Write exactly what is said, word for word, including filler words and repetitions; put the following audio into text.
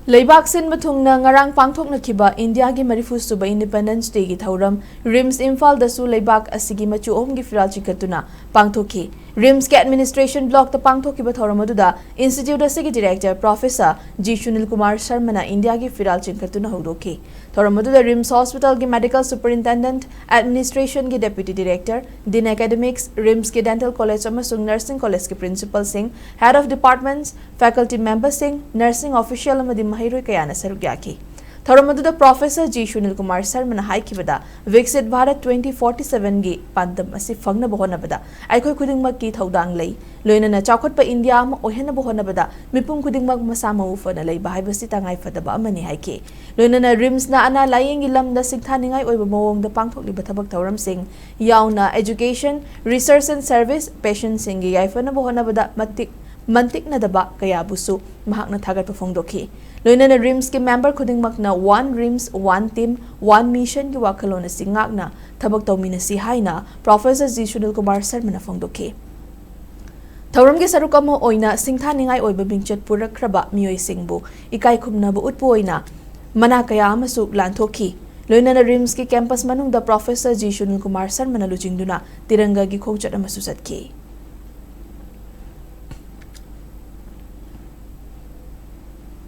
ꯂꯩꯕꯥꯛ ꯁꯤꯟꯕ ꯊꯨꯡꯅ ꯉꯔꯥꯡ ꯄꯥꯡꯊꯣꯛꯅꯈꯤꯕ ꯏꯟꯗꯤꯌꯥꯒꯤ ꯃꯔꯤꯐꯨ ꯁꯨꯕ ꯏꯟꯗꯤꯄꯦꯟꯗꯦꯟꯁ ꯗꯦꯒꯤ ꯊꯧꯔꯝ ꯔꯤꯝꯁ ꯏꯝꯐꯥꯜꯗꯁꯨ ꯂꯩꯕꯥꯛ ꯑꯁꯤꯒꯤ ꯃꯆꯨ ꯑꯍꯨꯝꯒꯤ ꯐꯤꯔꯥꯜ ꯆꯤꯡꯈꯠꯇꯨꯅ ꯄꯥꯡꯊꯣꯛꯈꯤ꯫ ꯔꯤꯝꯁꯀꯤ ꯑꯦꯗꯃꯤꯅꯤꯁꯇ꯭ꯔꯦꯁꯟ ꯕ꯭ꯂꯣꯛꯇ ꯄꯥꯡꯊꯣꯛꯈꯤꯕ ꯊꯧꯔꯝ ꯑꯗꯨꯗ ꯏꯟꯁꯇꯤꯇ꯭ꯌꯨꯠ ꯑꯁꯤꯒꯤ director professor G Sunil Kumar ꯁꯔꯃꯅ ꯏꯟꯗꯤꯌꯥꯒꯤ ꯐꯤꯔꯥꯜ ꯆꯤꯡꯈꯠꯇꯨꯅ ꯍꯧꯗꯣꯛꯈꯤ꯫ ꯊꯧꯔꯝ ꯑꯗꯨꯗ ꯔꯤꯝꯁ ꯍꯣꯁꯄꯤꯇꯥꯜꯒꯤ ꯃꯦꯗꯤꯀꯦꯜ ꯁꯨꯄꯔꯤꯟꯇꯦꯟꯗꯦꯟꯠ, ꯑꯦꯗꯃꯤꯅꯤꯁꯇ꯭ꯔꯦꯁꯟꯒꯤ ꯗꯦꯄ꯭ꯌꯨꯇꯤ ꯗꯤꯔꯦꯛꯇꯔ, ꯗꯤꯟ ꯑꯦꯀꯥꯗꯦꯃꯤꯛꯁ, ꯔꯤꯝꯁꯀꯤ ꯗꯦꯟꯇꯦꯜ ꯀꯣꯂꯦꯖ ꯑꯃꯁꯨꯡ ꯅꯔꯁꯤꯡ ꯀꯣꯂꯦꯖꯀꯤ ꯄ꯭ꯔꯤꯟꯁꯤꯄꯜꯁꯤꯡ, ꯍꯦꯗ ꯑꯣꯐ ꯗꯤꯄꯥꯔꯠꯃꯦꯟꯠꯁ, ꯐꯦꯀꯜꯇꯤ ꯃꯦꯝꯕꯔꯁꯤꯡ, ꯅꯔꯁꯤꯡ ꯑꯣꯐꯤꯁꯤꯌꯦꯜ ꯑꯃꯗꯤ ꯃꯍꯩꯔꯣꯏ ꯀꯌꯥꯅ ꯁꯔꯨꯛ ꯌꯥꯈꯤ꯫ ꯊꯧꯔꯝ ꯑꯗꯨꯗ ꯄ꯭ꯔꯣꯐꯦꯁꯔ ꯖꯤ ꯁꯨꯅꯤꯜ ꯀꯨꯃꯥꯔ ꯁꯔꯃꯅ ꯍꯥꯏꯈꯤꯕꯗ, Viksit Bharat twenty forty seven ꯒꯤ ꯄꯥꯟꯗꯝ ꯑꯁꯤ ꯐꯪꯅꯕ ꯍꯣꯠꯅꯕꯗ ꯑꯩꯈꯣꯏ ꯈꯨꯗꯤꯡꯃꯛꯀꯤ ꯊꯧꯗꯥꯡ ꯂꯩ꯫ ꯂꯣꯏꯅꯅ ꯆꯥꯎꯈꯠꯄ ꯏꯟꯗꯤꯌꯥ ꯑꯃ ꯑꯣꯏꯍꯟꯅꯕ ꯍꯣꯠꯅꯕꯗ ꯃꯤꯄꯨꯝ ꯈꯨꯗꯤꯡꯃꯛ ꯃꯁꯥ ꯃꯎ ꯐꯅ ꯂꯩꯕ ꯍꯥꯏꯕꯁꯤ ꯇꯉꯥꯏ ꯐꯗꯕ ꯑꯃꯅꯤ ꯍꯥꯏꯈꯤ꯫ ꯂꯣꯏꯅꯅ ꯔꯤꯝꯁꯅ ꯑꯅꯥ ꯂꯥꯌꯦꯡꯒꯤ ꯂꯝꯗ ꯁꯤꯡꯊꯥꯅꯤꯡꯉꯥꯏ ꯑꯣꯏꯕ ꯃꯑꯣꯡꯗ ꯄꯥꯡꯊꯣꯛꯂꯤꯕ ꯊꯕꯛ ꯊꯧꯔꯝꯁꯤꯡ ꯌꯥꯎꯅ education, research and service, patientꯁꯤꯡꯒꯤ ꯌꯥꯏꯐꯅꯕ ꯍꯣꯠꯅꯕꯗ ꯃꯇꯤꯛ ꯃꯟꯇꯤꯛꯅꯗꯕ ꯀꯌꯥꯕꯨꯁꯨ ꯃꯍꯥꯛꯅ ꯊꯥꯒꯠꯄ ꯐꯣꯡꯗꯣꯛꯈꯤ꯫ ꯂꯣꯏꯅꯅ ꯔꯤꯝꯁꯀꯤ ꯃꯦꯝꯕꯔ ꯈꯨꯗꯤꯡꯃꯛꯅ One RIMS, One TEAM, One Missionꯒꯤ ꯋꯥꯈꯜꯂꯣꯟ ꯑꯁꯤ ꯉꯥꯛꯅ ꯊꯕꯛ ꯇꯧꯃꯤꯟꯅꯁꯤ ꯍꯥꯏꯅ ꯄ꯭ꯔꯣꯐꯦꯁꯔ ꯖꯤ ꯁꯨꯅꯤꯜ ꯀꯨꯃꯥꯔ ꯁꯔꯃꯅ ꯐꯣꯡꯗꯣꯛꯈꯤ꯫ ꯊꯧꯔꯝꯒꯤ ꯁꯔꯨꯛ ꯑꯃ ꯑꯣꯏꯅ ꯁꯤꯡꯊꯥꯅꯤꯡꯉꯥꯏ ꯑꯣꯏꯕ ꯃꯤꯡꯆꯠ ꯄꯨꯔꯛꯈ꯭ꯔꯕ ꯃꯤꯑꯣꯏꯁꯤꯡꯕꯨ ꯏꯀꯥꯏ ꯈꯨꯝꯅꯕ ꯎꯠꯄ ꯑꯣꯏꯅ ꯃꯅꯥ ꯀꯌꯥ ꯑꯃꯁꯨ ꯂꯥꯟꯊꯣꯛꯈꯤ꯫ ꯂꯣꯏꯅꯅ ꯔꯤꯝꯁꯀꯤ ꯀꯦꯝꯄꯁ ꯃꯅꯨꯡꯗ ꯄ꯭ꯔꯣꯐꯦꯁꯔ ꯖꯤ ꯁꯨꯅꯤꯜ ꯀꯨꯃꯥꯔ ꯁꯔꯃꯅ ꯂꯨꯆꯤꯡꯗꯨꯅ ꯇꯤꯔꯪꯒꯒꯤ ꯈꯣꯡꯆꯠ ꯑꯃꯁꯨ ꯆꯠꯈꯤ꯫